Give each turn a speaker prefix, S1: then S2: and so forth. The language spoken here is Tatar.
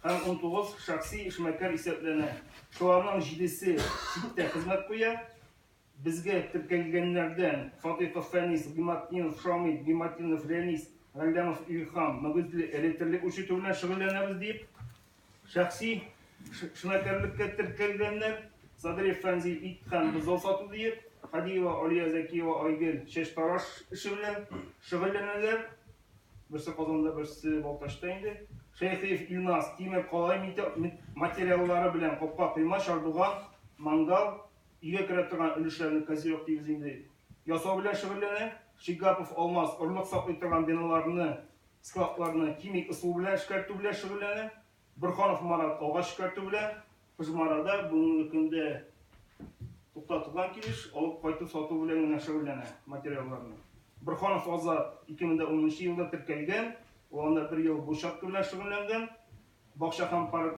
S1: һәм 19 шәхси эшмәкәр исәпләнә. Шуларның җидесе читтә хезмәт куя. Безгә теркәлгәннәрдән Фатыйхов Фәнис, Гыйматдинов Шамил, Гыйматдинов Рәнис, Галләмов Илһам мөгезле эре терлек үрчетү белән шөгыльләнәбез дип, шәхси эшмәкәрлеккә теркәлгәннәр, Садриев Фәнзил ит һәм бозау сату диеп, Һадиева Алия Зәкиева Айгөл чәчтараш эше белән шөгыльләнәләр. Берсе Казанда, берсе Балтачта инде. Шәйхиев Илназ тимер калай материаллары белән капка, койма, чардуган, мангал, өйгә керә торган өлешләрне козерог дибез инде, ясау белән шөгыльләнә. Шигапов Алмаз орлык саклый торган биналарны, складларны химик ысул белән эшкәртү белән шөгыльләнә. Борһанов Марат агач эшкәртү белән Пыжмарада бүгенге көндә туктатылган килеш алып кайту сату белән генә шөгыльләнә материалларны. Борһанов Азат 2010 елда теркәлгән, ул анда бер ел брусчатка белән шөгыльләнгән. Бакча һәм парк.